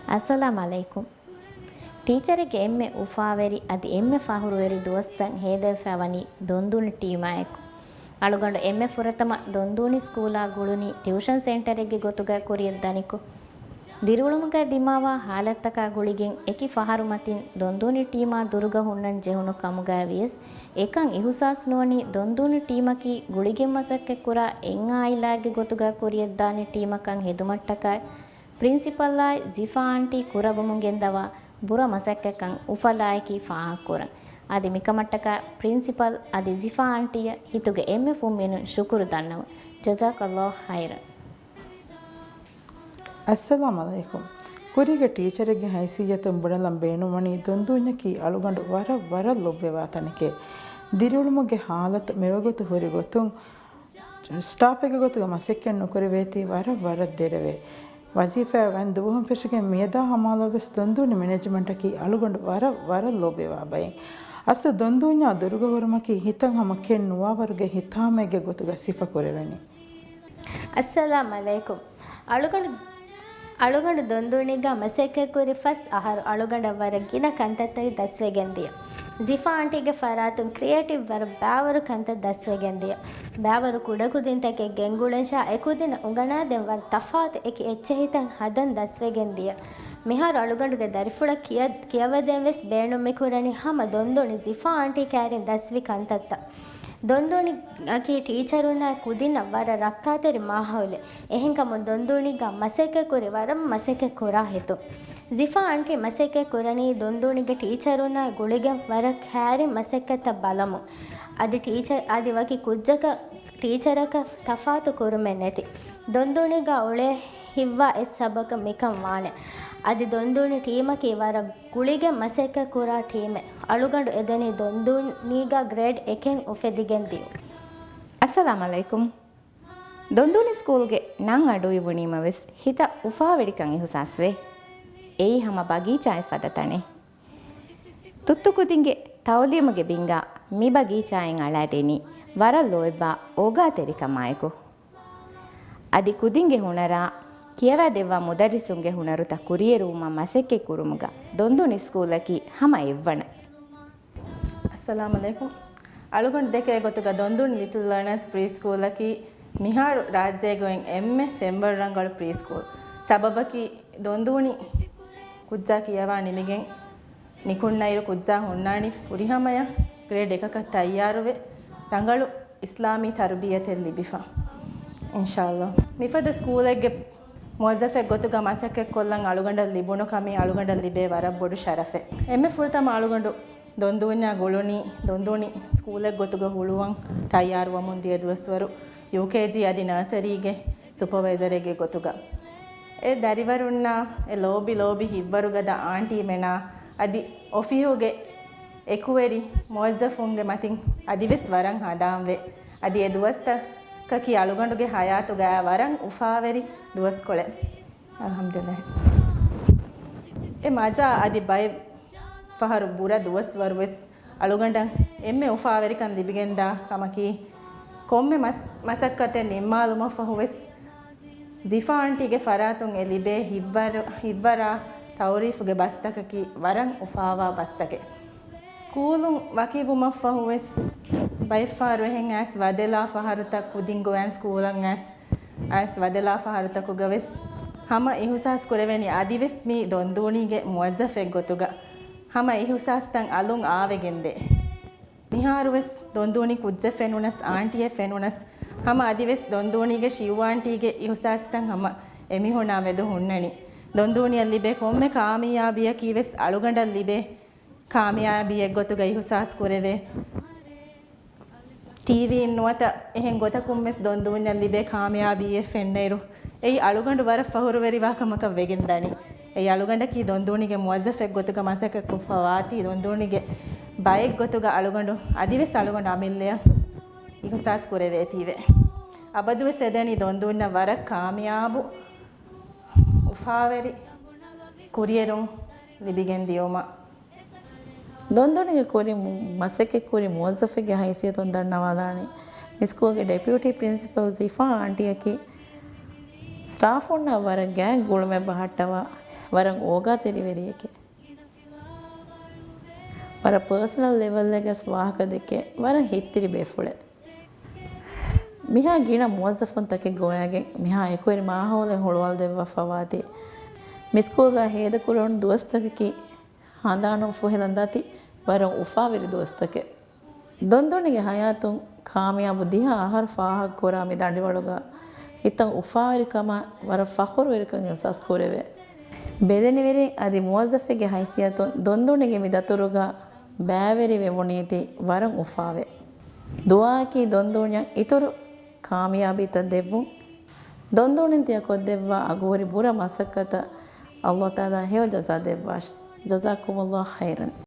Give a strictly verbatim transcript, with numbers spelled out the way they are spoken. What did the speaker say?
އައްސަލާމް ޢަލައިކުމް. ޓީޗަރެއްގެ އެންމެ އުފާވެރި އަދި އެންމެ ފަހުރުވެރި ދުވަސްތައް ހޭދަވެފަ ވަނީ ދޮންދޫނި ޓީމާއެކު. އަޅުގަނޑު އެންމެ ފުރަތަމަ ދޮންދޫނި ސްކޫލާ ގުޅުނީ ޓިއުޝަން ސެންޓަރެއްގެ ގޮތުގަ ކުރިޔަށް ދަނިކޮށް، ދިރިއުޅުމުގައި ދިމާވާ ހާލަތްތަކާ ގުޅިގެން އެކި ފަހަރު މަތިން ދޮންދޫނި ޓީމާ ދުރުގަ ހުންނަން ޖެހުނު ކަމުގައި ވިޔަސް، އެކަން އިހުސާސް ނުވަނީ ދޮންދޫނި ޓީމަކީ ގުޅިގެން މަސައްކަތްކުރާ އެއް އާއިލާއެއްގެ ގޮތުގަ ކުރިޔަށްދާނެ ޓީމަކަށް ހެދުމަށްޓަކާއި، ޕްރިންސިޕަލާއި ޒިފާ އާންޓީ ކުރައްވަމުން ގެންދަވާ ބުރަ މަސައްކަތްކަން އުފަލާއެކީ ފާހަގަކުރަން. އަދި މިކަމަށްޓަކާ ޕްރިންސިޕަލް އަދި ޒިފާ އާންޓީއަށް ހިތުގެ އެންމެ ފުންމިނުން ޝުކުރު ދަންނަވަން. ޖަޒާކަﷲ ޚައިރަން. އައްސަލާމް ޢަލައިކުމް. ކުރީގެ ޓީޗަރެއްގެ ހައިސިއްޔަތުން ބުނެލަން ބޭނުންވަނީ ދޮންދޫންޏަކީ އަޅުގަނޑު ވަރަށް ވަރަށް ލޯބިވާ ތަނެކޭ. ދިރިއުޅުމުގެ ހާލަތު މިވަގުތު ހުރި ގޮތުން، ސްޓާފެއްގެ ގޮތުގަ މަސައްކަތް ނުކުރެވޭތީ ވަރަށް ވަރަށް ދެރަވޭ. ވަޒީފާއަށް ވަން ދުވަހުން ފެށިގެން މިއަދާ ހަމައަށްވެސް ދޮންދޫނި މެނޭޖްމަންޓަކީ އަޅުގަނޑު ވަރަށް ވަރަށް ލޯބިވާ ބައެއް. އަސްލު ދޮންދޫންޏާ ދުރުގަ ހުރުމަކީ ހިތަށް ހަމަ ކެތް ނުވާވަރުގެ ހިތާމައެއްގެ ގޮތުގަ ސިފަ ކުރެވެނީ. އައްސަލާމް ޢަލައިކުމް. އަޅުގަނޑު، އަޅުގަނޑު ދޮންދޫނީގަ މަސައްކަތްކުރި ފަސް އަހަރު އަޅުގަނޑަށް ވަރަށް ގިނަ ކަންތައްތައް ދަސްވެގެންދިޔަ. ޒިފާ އާންޓީގެ ފަރާތުން ކްރިއޭޓިވް ވަރަށް ބާވަރު ކަންތައް ދަސްވެގެންދިޔަ. ބާވަރު ކުޑަކުދިންތަކެއް ގެންގުޅެންޝާ އެކުދިންނަށް އުނގަނާދޭން ވަރަށް ތަފާތު އެކި އެއްޗެހިތައް ހަދަން ދަސްވެގެންދިޔަ. މިހާރު އަޅުގަނޑުގެ ދަރިފުޅަށް ކިޔަ، ކިޔަވަދޭން ވެސް ބޭނުން މިކުރަނީ ހަމަ ދޮންދޫނި ޒިފާ އާންޓީ ކައިރިން ދަސްވި ކަންތައްތައް. ދޮންދޫނިއަކީ ޓީޗަރުންނާ ކުދިންނަށް ވަރަށް ރައްކާތެރި މާހައުލެއް. އެހެންކަމުން ދޮންދޫނީގަ މަސައްކަތްކުރި ވަރަށް މަސައްކަތް ކުރާ ހިތުން. ޒިފާ އާންޓީ މަސައްކަތް ކުރަނީ ދޮންދޫނީގެ ޓީޗަރުންނާ ގުޅިގެން ވަރަށް ކައިރިން މަސައްކަތްތައް ބަލަމުން. އަދި ޓީޗަރ، އަދި ވަކި ކުއްޖަކަށް ޓީޗަރަކަށް ތަފާތު ކުރުމެއް ނެތި. ދޮންދޫނީގަ އުޅޭ ހިތްވާ އެއް ސަބަބަކަށް މިކަން ވާނެ. އަދި ދޮންދޫނި ޓީމަކީ ވަރަށް ގުޅިގެން މަސައްކަތް ކުރާ ޓީމެއް. އަޅުގަނޑު އެދެނީ ދޮންދޫނީގަ ގްރޭޑް އެކެއް އުފެދިގެން ދިޔުން. އައްސަލާމް ޢަލައިކުމް. ދޮންދޫނި ސްކޫލްގެ ނަން އަޑުއިވުނީމަ ވެސް ހިތަށް އުފާވެރިކަން އިހުސާސްވޭ. އެއީ ހަމަ ބަގީޗާއެއް ފަދަ ތަނެއް. ތުއްތު ކުދިންގެ ތައުލީމުގެ ބިންގާ މި ބަގީޗާއިން އަޅާދެނީ ވަރަށް ލޯތްބާ އޯގާތެރިކަމާއެކު. އަދި ކުދިންގެ ހުނަރާ، ކިޔަވާދެއްވާ މުދައްރިސުންގެ ހުނަރުތައް ކުރިއެރުވުމަށް މަސައްކަތް ކުރުމުގަ ދޮންދޫނި ސްކޫލަކީ ހަމަ އެއްވަނަ. އައްސަލާމް ޢަލައިކުމް. އަޅުގަނޑު ދެކޭ ގޮތުގަ ދޮންދޫނި ލިޓްލް ލާނަރސް ޕްރީ ސްކޫލަކީ މިހާރު ރާއްޖޭގައި އެންމެ ފެންވަރު ރަނގަޅު ޕްރީ ސްކޫލް. ސަބަބަކީ ދޮންދޫނި ކުއްޖާ ކިޔަވާ ނިމިގެން ނިކުންނައިރު ކުއްޖާ ހުންނާނީ ފުރިހަމަޔަށް ގްރޭޑް އެކަކަށް ތައްޔާރުވެ، ރަނގަޅު އިސްލާމީ ތަރުބިޔަތެއް ލިބިފަ. އިންޝާﷲ. މިފަދަ ސްކޫލެއްގެ މުވައްޒަފެއް ގޮތުގަ މަސައްކަތްކޮށްލަން އަޅުގަނޑަށް ލިބުނު ކަމީ އަޅުގަނޑަށް ލިބޭ ވަރަށް ބޮޑު ޝަރަފެއް. އެންމެ ފުރަތަމަ އަޅުގަނޑު ދޮންދޫންޏާ ގުޅުނީ ދޮންދޫނި ސްކޫލެއް ގޮތުގަ ހުޅުވަން ތައްޔާރުވަމުން ދިޔަ ދުވަސްވަރު ޔޫކޭޖީ އަދި ނާސަރީގެ ސުޕަވައިޒަރެއްގެ ގޮތުގަ. އެ ދަރިވަރުންނާ، އެ ލޯބި ލޯބި ހިތްވަރުގަދަ އާންޓީމެނާ އަދި އޮފީހުގެ އެކުވެރި މުވައްޒަފުންގެ މަތިން އަދިވެސް ވަރަށް ހަނދާންވެ، އަދި އެ ދުވަސްތަކަކީ އަޅުގަނޑުގެ ޙަޔާތުގައި ވަރަށް އުފާވެރި ދުވަސްކޮޅެއް. އަލްޙަމްދުލިއްލާހް. އެ މަޖާ އަދި ބައެއް ފަހަރު ބުރަ ދުވަސްވަރުވެސް އަޅުގަނޑަށް އެންމެ އުފާވެރިކަން ލިބިގެންދާ ކަމަކީ، ކޮންމެ މަސް-، މަސައްކަތެއް ނިންމާލުމަށްފަހުވެސް، ޒިފާ އާންޓީގެ ފަރާތުން އެ ލިބޭ ހިތްވަރު-، ހިތްވަރާ ތައުރީފުގެ ބަސްތަކަކީ ވަރަށް އުފާވާ ބަސްތަކެއް. ސްކޫލުން ވަކިވުމަށްފަހުވެސް، ބައެއްފަހަރު އެހެން އައިސް ވަދެލާ ފަހަރުތައް ކުދިން ގޮވާން ސްކޫލަށް އައިސް، އައިސް ވަދެލާ ފަހަރުތަކުގަވެސް ހަމަ އިހުސާސް ކުރެވެނީ އަދިވެސް މީ ދޮންދޫނީގެ މުވައްޒަފެއް ގޮތުގަ ހަމަ އިހުސާސްތައް އަލުން އާވެގެންދޭ. މިހާރުވެސް ދޮންދޫނި ކުއްޖެއް ފެނުނަސް، އާންޓީއެއް ފެނުނަސް، ހަމަ އަދިވެސް ދޮންދޫނީގެ ޝިއު އާންޓީގެ އިހުސާސްތައް ހަމަ އެމީހުނާ މެދު ހުންނަނީ. ދޮންދޫނިއަށް ލިބޭ ކޮންމެ ކާމިޔާބީއަކީ ވެސް އަޅުގަނޑަށް ލިބޭ ކާމިޔާބީއެއްގޮތުގަ އިހުސާސް ކުރެވޭ. ޓީވީއިން ނުވަތަ އެހެން ގޮތަކުން ވެސް ދޮންދޫންޏަށް ލިބޭ ކާމިޔާބީއެއް ފެންނައިރު، އެއީ އަޅުގަނޑު ވަރަށް ފަހުރުވެރިވާ ކަމަކަށް ވެގެންދަނީ. އެއީ އަޅުގަނޑަކީ ދޮންދޫނީގެ މުވައްޒަފެއް ގޮތުގަ މަސައްކަތްކޮށްފަ ވާތީ، ދޮންދޫނީގެ ބައެއް ގޮތުގަ އަޅުގަނޑު އަދިވެސް އަޅުގަނޑު އަމިއްލަޔަށް އިހުސާސް ކުރެވޭތީވެ. އަބަދުވެސް އެދެނީ ދޮންދޫންޏަށް ވަރަށް ކާމިޔާބު އުފާވެރި ކުރިއެރުން ލިބިގެން ދިޔުމަށް. ދޮންދޫނީގެ ކުރިން މަސައްކަތްކުރި މުވައްޒަފެއްގެ ހައިސިއްޔަތުން ދަންނަވާލާނެ. މި ސްކޫލްގެ ޑެޕިއުޓީ ޕްރިންސިޕަލް ޒިފާ އާންޓީއަކީ ސްޓާފުންނަށް ވަރަށް ގާތް ގުޅުމެއް ބަހައްޓަވާ، ވަރަށް އޯގާތެރިވެރިއެކޭ. ވަރަށް ޕާސަނަލް ލެވެލްއެއްގަސް ވާހަކަ ދެއްކޭ ވަރަށް ހިތްތިރި ބޭފުޅެއް. މިހާ ގިނަ މުވައްޒަފުންތަކެއް ގޮވައިގެން މިހާ އެކުވެރި މާހައުލެއް ހުޅުވާލަދެއްވާފަ ވާތީ، މިސްކޫލްގަ ހޭދަކުރެވުނު ދުވަސްތަކަކީ ހަނދާނުން ފުހެލަންދާތީ ވަރަށް އުފާވެރި ދުވަސްތަކެއް. ދޮންދޮނީގެ ހަޔާތުން ކާމިޔާބު ދިހަ އަހަރު ފާހަގަކުރާ މި ދަނޑިވަޅުގަ ހިތަށް އުފާވެރިކަމާ ވަރަށް ފަޚުރުވެރިކަން އިޙްސާސް ކުރެވޭ. ބެލެނިވެރިން އަދި މުވައްޒަފެއްގެ ހައިސިއްޔަތުން ދޮންދޮނީގެ މި ދަތުރުގަ ބައިވެރިވެވުނީތީ ވަރަށް އުފާވޭ. ދުޢާއަކީ ދޮންދޯންޏަށް އިތުރު ކާމިޔާބީތައް ދެއްވުން. ދޮންދޯނިން ތިޔަ ކޮށްދެއްވާ އަގުހުރި ބުރަ މަސައްކަތަށް ﷲ ތަޢާލާ ހެޔޮ ޖަޒާ ދެއްވާށި. ޖަޒާކުމުﷲ ޚައިރަން.